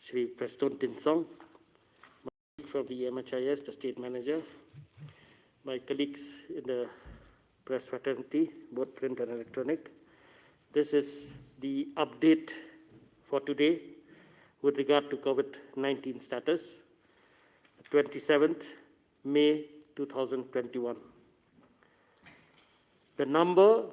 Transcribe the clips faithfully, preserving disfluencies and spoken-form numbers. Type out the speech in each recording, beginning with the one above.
Shri Prestone Tynsong, from the M H I S, the state manager, my colleagues in the press fraternity, both print and electronic. This is the update for today with regard to COVID nineteen status, twenty-seventh May two thousand twenty-one. The number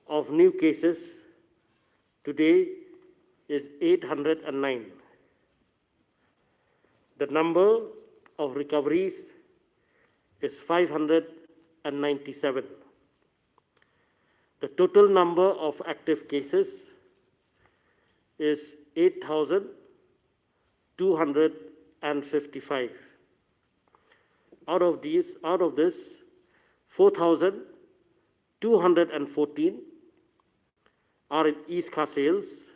of new cases today is eight hundred and nine. The number of recoveries is five hundred and ninety-seven. The total number of active cases is eight thousand two hundred and fifty-five. Out of these, out of this, four thousand two hundred and fourteen are in East Khasi Hills,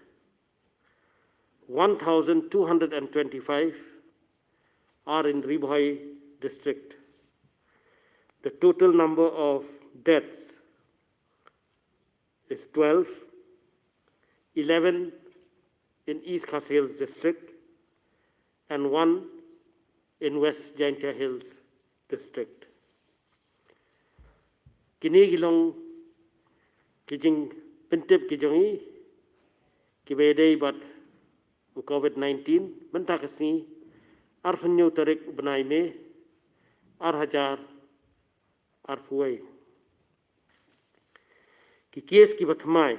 one thousand two hundred and twenty-five are in Ri Bhoi district. The total number of deaths is twelve, eleven in East Khasi Hills district, and one in West Jaintia Hills district. Kine ki long ki jingpyntip ki jong ngi kiba ïadei bad u COVID nineteen mynta ka sngi, arphew hynñiew tarik u bnai May, ar hajar arphew wei. Ki case kiba thymmai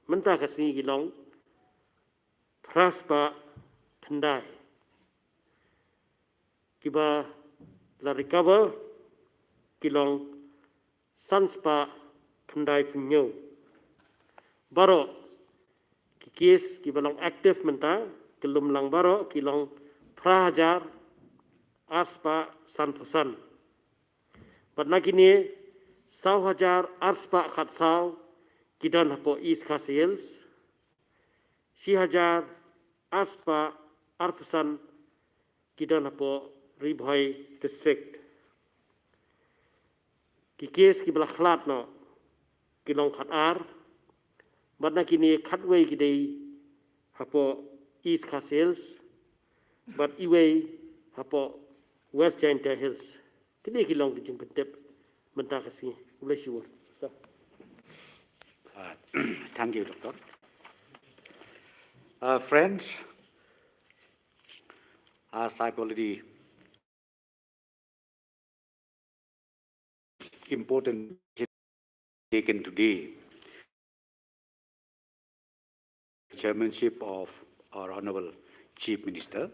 mynta ka sngi ki long phra spah khyndai. Kiba la recover ki long san spah khyndai phew hynñiew. Baroh ki case kiba long active mynta, ki lum lang baroh, ki long phra hajar ar spah sanphew san. Bad na kine, saw hajar ar spah khatsaw ki don hapoh East Khasi Hills, shi hajar ar spah arphew san ki don hapoh Ri Bhoi district. Ki case kiba la khlad noh ki long khatar, bad na kine khatwei ki dei hapoh East Khasi Hills, bad iwei hapoh West Jaintia Hills. Kine ki long ki jingpyntip mynta ka sngi. Khublei shibun. Sa. Uh, thank you, Doctor. Uh, friends, as I've already important taken today, chairmanship of our Honorable Chief Minister.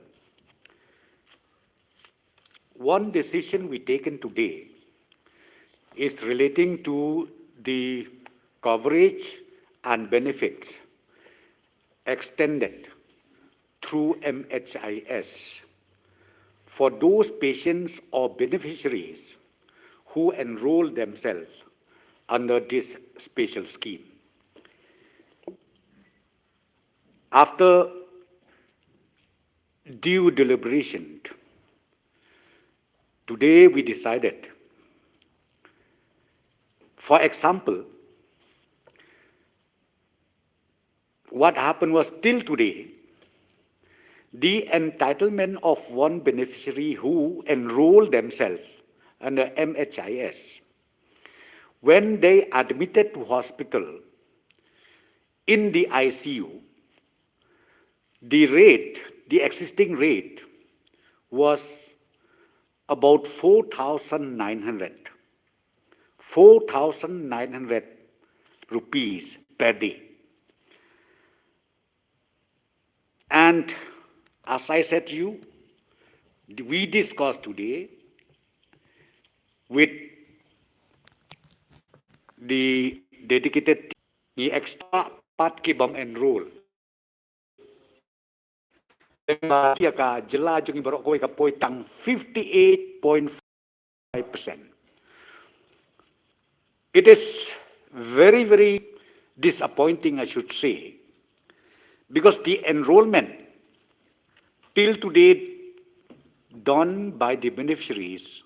One decision we taken today is relating to the coverage and benefits extended through M H I S for those patients or beneficiaries who enroll themselves under this special scheme. After due deliberation, today we decided, for example, what happened was, till today, the entitlement of one beneficiary who enrolled themselves under M H I S, when they admitted to hospital in the I C U, the rate, the existing rate was about four thousand nine hundred, four thousand nine hundred rupees per day. And as I said to you, we discussed today with the dedicated team, ngi expect pat ki bym enroll. Ka jylla jong ngi baroh kawei ka poi tang fifty-eight point five percent. It is very, very disappointing, I should say, because the enrollment till today done by the beneficiaries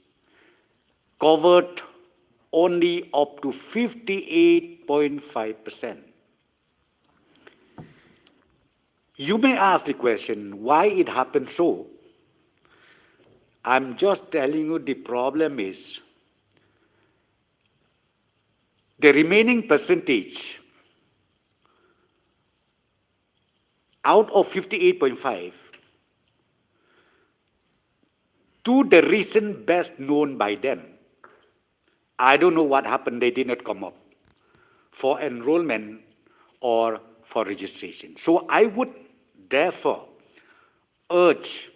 covered only up to fifty-eight point five percent. You may ask the question, why it happened so? I'm just telling you the problem is the remaining percentage out of fifty-eight point five, to the recent best known by them, I don't know what happened, they did not come up for enrollment or for registration. So I would therefore urge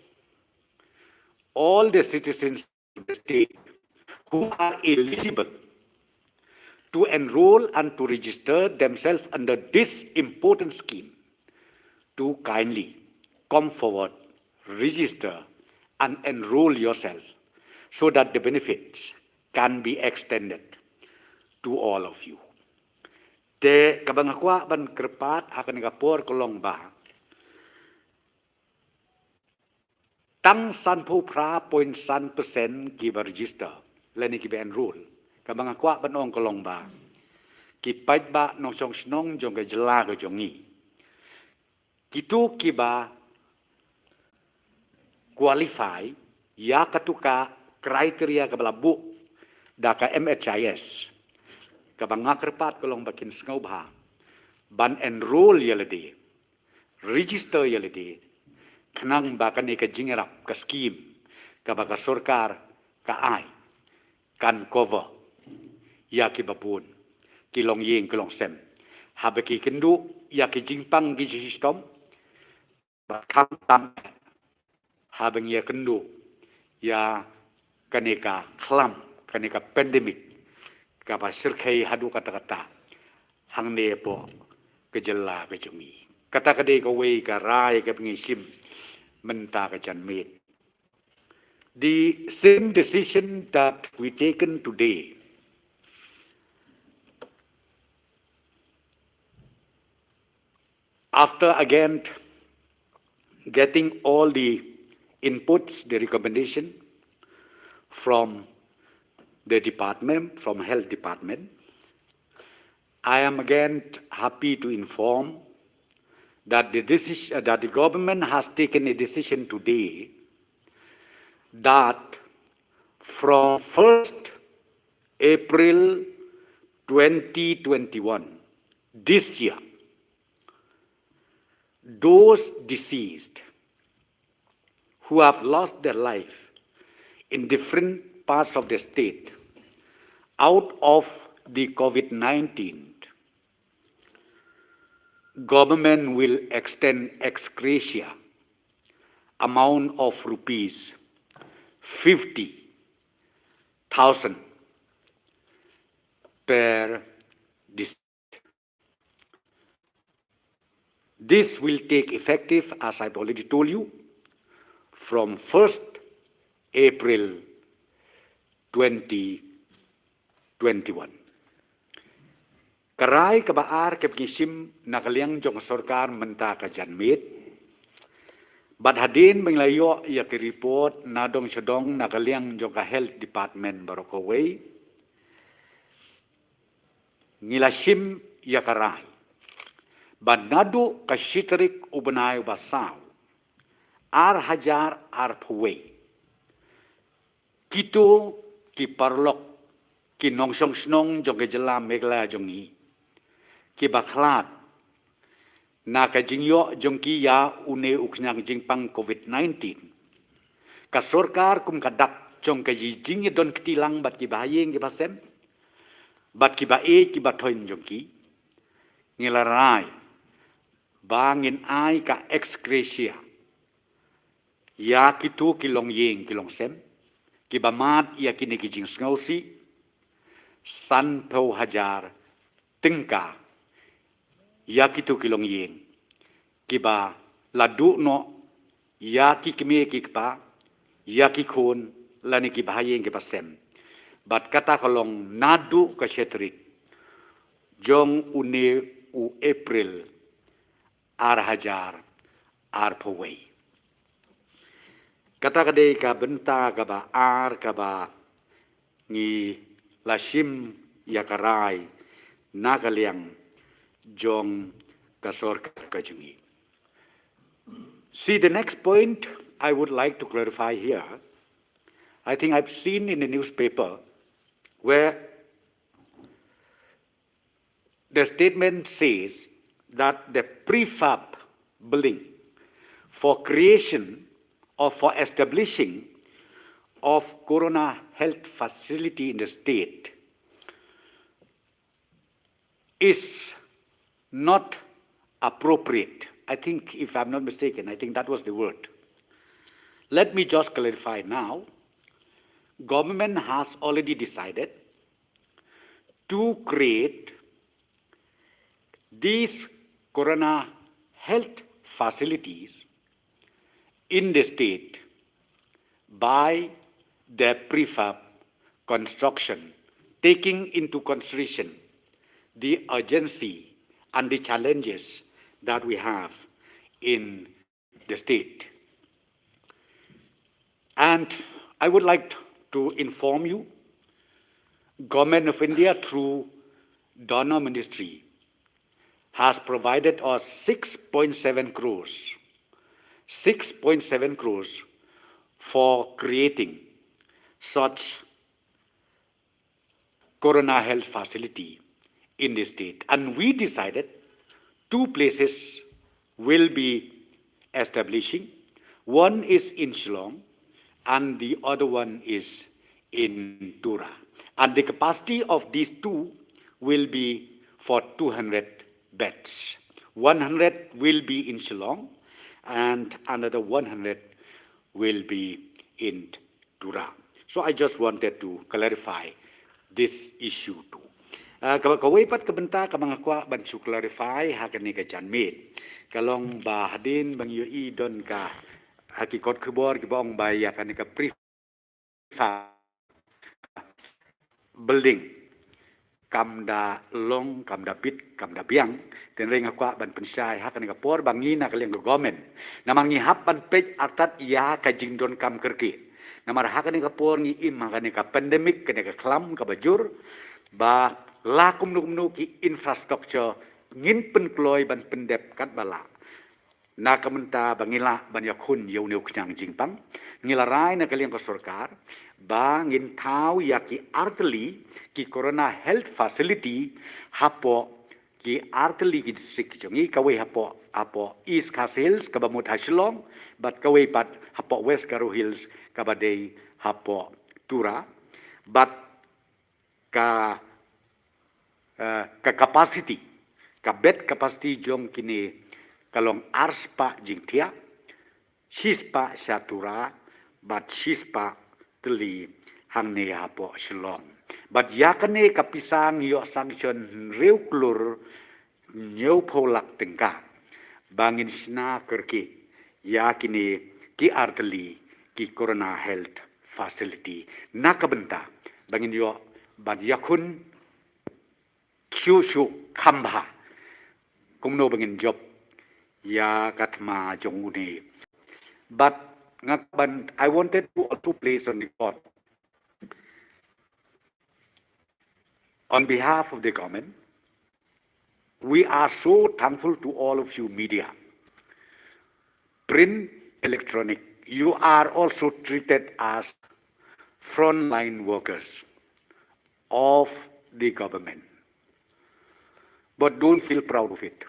all the citizens of the state who are eligible to enroll and to register themselves under this important scheme to kindly come forward, register, and enroll yourself so that the benefits can be extended to all of you. Te kaba nga kwah ban kyrpad ha kane ka por ka long ba tang sanphew phra point san percent kiba register lane kiba enroll. Kaba nga kwah ban ong ka long ba ki paidbah nongshong shnong jong ka jylla ka jong ngi, kito kiba qualify ïa katu ka criteria kaba la buh da ka M H I S, kaba nga kyrpad ka long ba kin sngewbha ban enroll ïa lade, register ïa lade, khnang ba kane ka jingïarap, ka scheme kaba ka sorkar ka ai kan cover ïa kiba bun ki longïing ki longsem, haba ki kynduh ïa ki jingpang ki jingshitom, bad khamtam haba ngi ïakynduh ïa kane ka khlam, kane ka pandemic kaba shyrkhei haduh katta katta hangne hapoh ka jylla ka jong ngi. Kata ka dei kawei ka rai kaba ngi shim mynta ka janmiet. The same decision that we taken today, after again getting all the inputs, the recommendation from the department, from health department, I am again happy to inform that the decision, that the government has taken a decision today that from first April twenty twenty-one, this year, those deceased who have lost their life in different parts of the state out of the COVID nineteen, government will extend ex gratia amount of rupees fifty thousand per deceased. This will take effective, as I've already told you, from first April twenty twenty-one. Ka rai kaba ar kaba ngi shim na ka liang jong ka sorkar mynta ka janmiet, bad hadien ba ngi la ïoh ïa ki report na dong sha dong na ka liang jong ka health department baroh kawei, ngi la shim ïa ka rai ba naduh ka shi tarik u bnai ba saw, ar hajar arphew wei, kito ki paralok, ki nongshong shnong jong ka jylla Meghalaya jong ngi, kiba khlad na ka jingïoh jong ki ïa une u khñiang jingpang COVID nineteen, ka sorkar kum ka dak jong ka jingïadon kti lang bad kiba ha ïing kiba sem, bad kiba ïeit kiba thoiñ jong ki, ngi la rai ba ngin ai ka ex gratia ïa kito ki longïing ki longsem kiba mad ïa kine ki jingsngewsih, sanphew hajar tyngka ïa kito ki longïing kiba la duh noh ïa ki kmie ki kpa, ïa ki khun lane kiba ha ïing kiba sem. Bad kata ka long naduh ka shi tarik jong une u April ar hajar arphew wei. Kata ka dei ka bynta kaba ar kaba ngi la shim ïa ka rai na ka liang jong ka sorkar ka jong ngi. See, the next point I would like to clarify here, I think I've seen in the newspaper where the statement says that the prefab building for creation or for establishing of Corona Health Facility in the state is not appropriate. I think, if I'm not mistaken, I think that was the word. Let me just clarify now. Government has already decided to create these Corona Health Facilities in the state by the prefab construction, taking into consideration the urgency and the challenges that we have in the state. And I would like to inform you, Government of India through DoNER Ministry has provided us six point seven crores, six point seven crores for creating such Corona Health Facility in the state. And we decided two places will be establishing. One is in Shillong and the other one is in Tura. And the capacity of these two will be for two hundred beds. One hundred will be in Shillong and another one hundred will be in Tura. So I just wanted to clarify this issue too. Uh, ka, kawei pat ka bynta kaba nga kwah ban shu clarify ha kane ka janmiet ka long ba hadien ba ngi ïohi don ka ha ki kot khubor kiba ong ba ïa kane ka prefab building kam da long, kam da bit, kam da biang. Hynrei nga kwah ban pynshai ha kane ka por ba ngi na ka liang ka government, namar ngi hap ban peit artat ïa ka jingdonkam kyrkieh. Namar ha kane ka por ngi im ha kane ka pandemic, kane ka khlam kaba jur, ba la kumno kumno ki infrastructure ngin pynkloi ban pyndep katba lah. Na ka mynta ba ngi lah ban ïakhun ïa une u khñiang jingpang, ngi la rai na ka liang ka sorkar ba ngin thaw ïa ki artylli ki Corona Health Facility hapoh ki artylli ki district ki jong ngi, kawei hapoh, hapoh East Khasi Hills kaba mut ha Shillong, bad kawei pat hapoh West Garo Hills kaba dei hapoh Tura. Bad ka, eh, ka capacity, ka bed capacity jong kine ka long arspah jingthiah, shispah sha Tura, bad shispah tylli hangne hapoh Shillong. Bad ïa kane ka pisa ngi ïoh sanction hynriew klur hynñiewphew lak tyngka ba ngin shna kyrkieh ïa kine ki artylli ki Corona Health Facility. Na ka bynta ba ngin ïoh ban ïakhun shuh shuh kham bha kumno ba ngin jop ïa ka thma jong une. But nga ban, I wanted to also place on record, on behalf of the government, we are so thankful to all of you media, print, electronic. You are also treated as frontline workers of the government. But don't feel proud of it.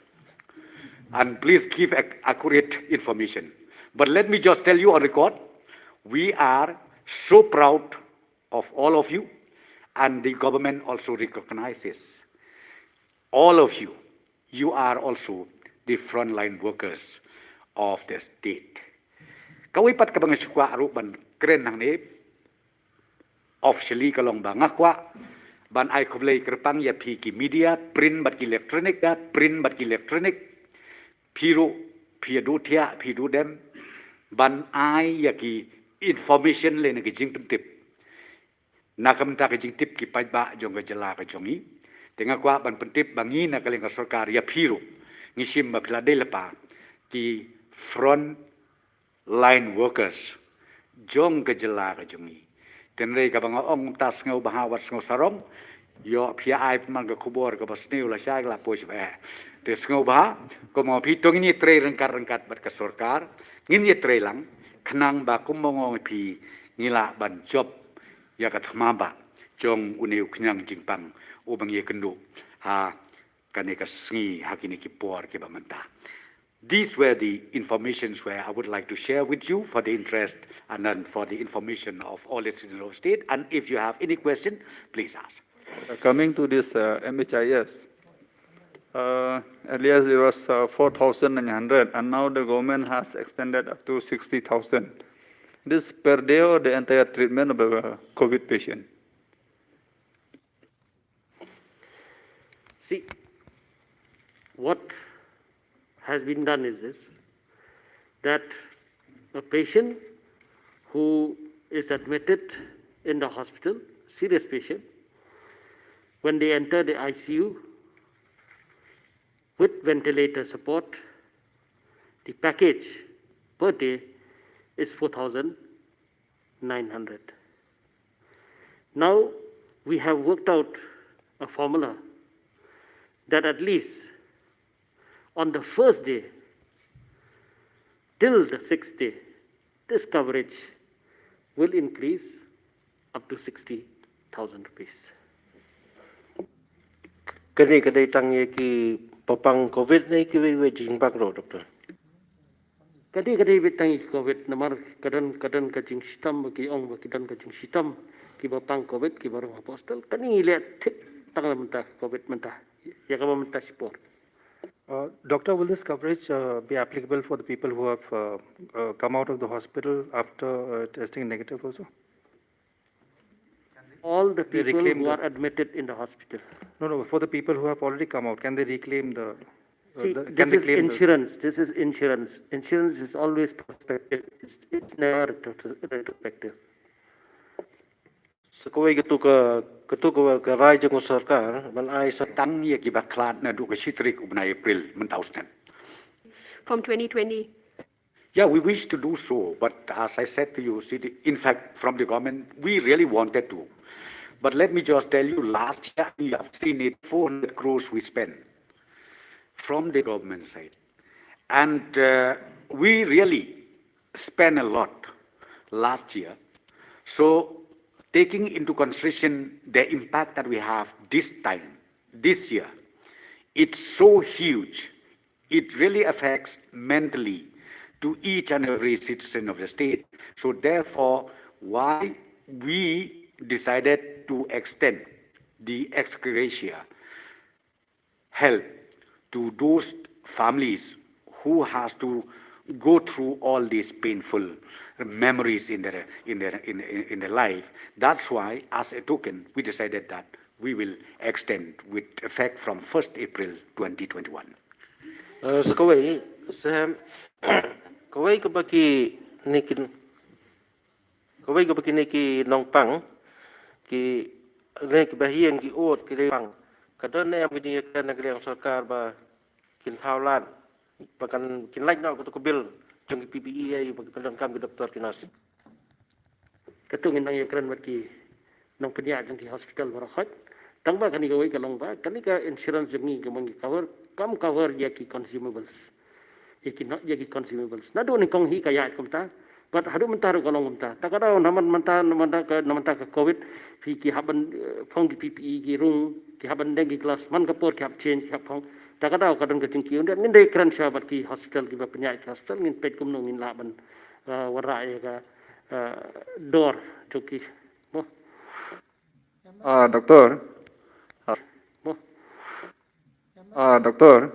And please give ac-, accurate information. But let me just tell you on record, we are so proud of all of you, and the government also recognizes all of you. You are also the frontline workers of the state. Kawei pat kaba nga shu kwah ruh ban kren hangne, officially ka long ba nga kwah ban ai khublei kyrpang ïa phi ki media, print bad ki electronic, ïa print bad ki electronic, phi ruh phi ïa duh thiah, phi duh dem ban ai ïa ki information lane ki jingpyntip na ka bynta ka jingtip ki paidbah jong ka jylla ka jong ngi. Te nga kwah ban pyntip ba ngi na ka liang ka sorkar ïa phi ruh ngi shim ba phi la dei lypa ki front line workers jong ka jylla ka jong ngi. Hynrei kaba nga ong, kumta sngewbha wat sngewsarong, Ïoh phi ai pynban ka khubor kaba sniew lashai ka la poi shibun. Te sngewbha, kumba phi to ngin ïatrei ryngkat ryngkat bad ka sorkar, ngin ïatrei lang, khnang ba kumba nga ong ïa phi ngi lah ban jop ïa ka thma ba jong une u khñiang jingpang uba ngi ïakynduh ha kane ka sngi ha kine ki por kiba mynta. These were the informations where I would like to share with you for the interest and then for the information of all the citizens of state. And if you have any question, please ask. Uh, coming to this uh, M H I S, uh, earlier it was uh, four thousand nine hundred, and now the government has extended up to sixty thousand. This per day or the entire treatment of a COVID patient? See, what has been done is this, that a patient who is admitted in the hospital, serious patient, when they enter the I C U with ventilator support, the package per day is four thousand nine hundred. Now, we have worked out a formula that at least on the first day till the sixth day, this coverage will increase up to sixty thousand rupees. Kane ka dei tang ïa ki bapang covid ne ki wei wei jingpang ruh, doctor? Ka dei, ka dei beit tang ïa ki covid, namar ka don, ka don ka jingshitom ba ki ong ba ki don ka jingshitom ki bapang covid ki ba rung ha hostel. Kane ngi leh thik tang na mynta covid mynta, ïa kaba mynta shipor. Uh, Doctor, will this coverage uh, be applicable for the people who have uh, uh, come out of the hospital after uh, testing negative also? All the people reclaim who the- are admitted in the hospital. No, no, for the people who have already come out, can they reclaim the... uh, See, the- this can they is claim the- insurance. This is insurance. Insurance is always prospective. It's, it's never retro- retrospective. Sa kawei katu ka katu ka ka rai jong ka sorkar ban ai sa Tang ïa kiba khlad naduh ka shi tarik u bnai April mynta u snem. From twenty twenty. Yeah, we wish to do so, but as I said to you, see, the- in fact, from the government, we really wanted to. But let me just tell you, last year, you have seen it, four hundred crores we spent from the government side. And uh, we really spent a lot last year. So, taking into consideration the impact that we have this time, this year, it's so huge, it really affects mentally to each and every citizen of the state. So therefore, why we decided to extend the ex gratia help to those families who has to go through all these painful memories in their in their in, in, in their life. That's why, as a token, we decided that we will extend with effect from first April twenty twenty-one. Uh, sa kawei sa kawei ka ba ki ne ki kawei ka ba ki ne ki nongpang ki ne ki ba hiang ki ot ki dei pang ka don ne em ki jingïakren na ki liang sorkar ba kin thaw lad ba kan kin lait noh katu ka bill jong ki P P E ba ki pyndonkam ki doktor ki nurse. Katu ngin nang ïakren bad ki nongpynïaid jong ki hospital baroh hoi. Tang ba kane kawei ka long ba kane ka insurance jong ngi ka mang ki cover, kam cover ïa ki consumables. Ïa ki no- ïa ki consumables. Naduh nyngkong hi ka ïaid kumta. Bad haduh mynta ruh ka long kumta. Ta ka daw na man mynta na mynta ka na mynta ka covid phi ki hap ban eh, phong ki P P E ki rung ki hap ban deng ki gloves man ka por ki hap change ki hap phong. Ta ka daw ka don ka jingkiew ngin dei kren sha bad ki hospital ki ba pynïaid ki hospital ngin peit kumno ngin lah ban eh, wanrah ïa ka eh, dor jong ki. Mo. Ah, doctor. Mo. Ah, doctor.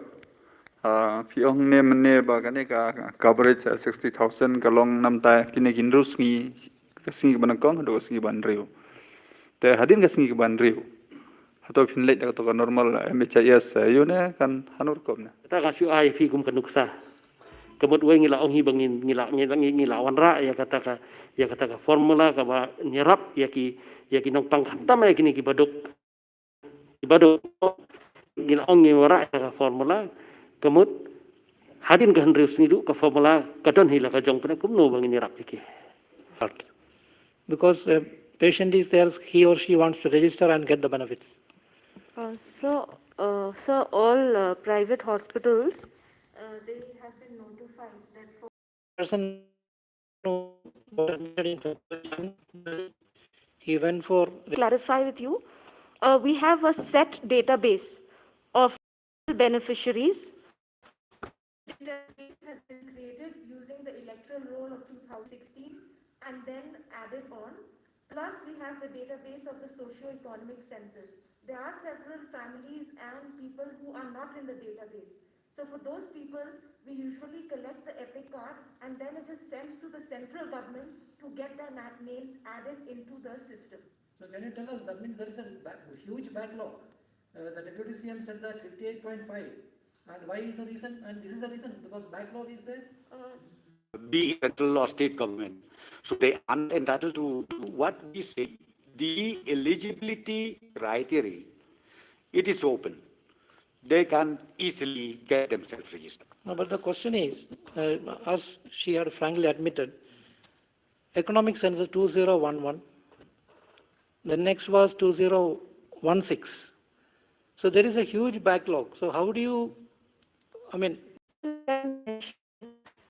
Ah, phi ong ne mane ba kane ka coverage sixty thousand ka long namta kine kin rus ngi ka sngi ban kong do sngi ban riu. Te hadin ka sngi ban riu. Hato phin leit da ka normal M H I S yu ne kan hanur kom ne. Ta ka shu ai phi kum ka nuksa. Ka mut wei ngi la ong hi ba ngin ngi la ngi la ngi la wanrah ïa kata ka ïa kata ka formula ka ba nyerap ïa ki ïa ki nongpang khamtam ïa kini ki baduk. Ki baduk ngi la ong ngi wanrah ïa ka formula ka mut hadin ka hynriew sngi duh ka formula ka don hi la ka jong pynai kumno ba ngin nyerap ïa ki. Because a patient is there, he or she wants to register and get the benefits. Uh, so, uh, so all uh, private hospitals, uh, they have been notified that for Person who was admitted in February, he went for clarify with you, uh, we have a set database of beneficiaries. Database has been created using the electoral roll of two thousand sixteen and then added on. Plus, we have the database of the socio-economic census. There are several families and people who are not in the database. So for those people, we usually collect the EPIC card and then it is sent to the central government to get their na- names added into the system. So can you tell us, that means there is a ba- huge backlog. Uh, the deputy C M said that fifty-eight point five. And why is the reason? And this is the reason, because backlog is there. Uh, be it central or state government. So they are not entitled to do what we say the eligibility criteria. It is open. They can easily get themselves registered. No, but the question is, uh, as she had frankly admitted, economic census two zero one one, the next was two zero one six. So there is a huge backlog. So how do you, I mean,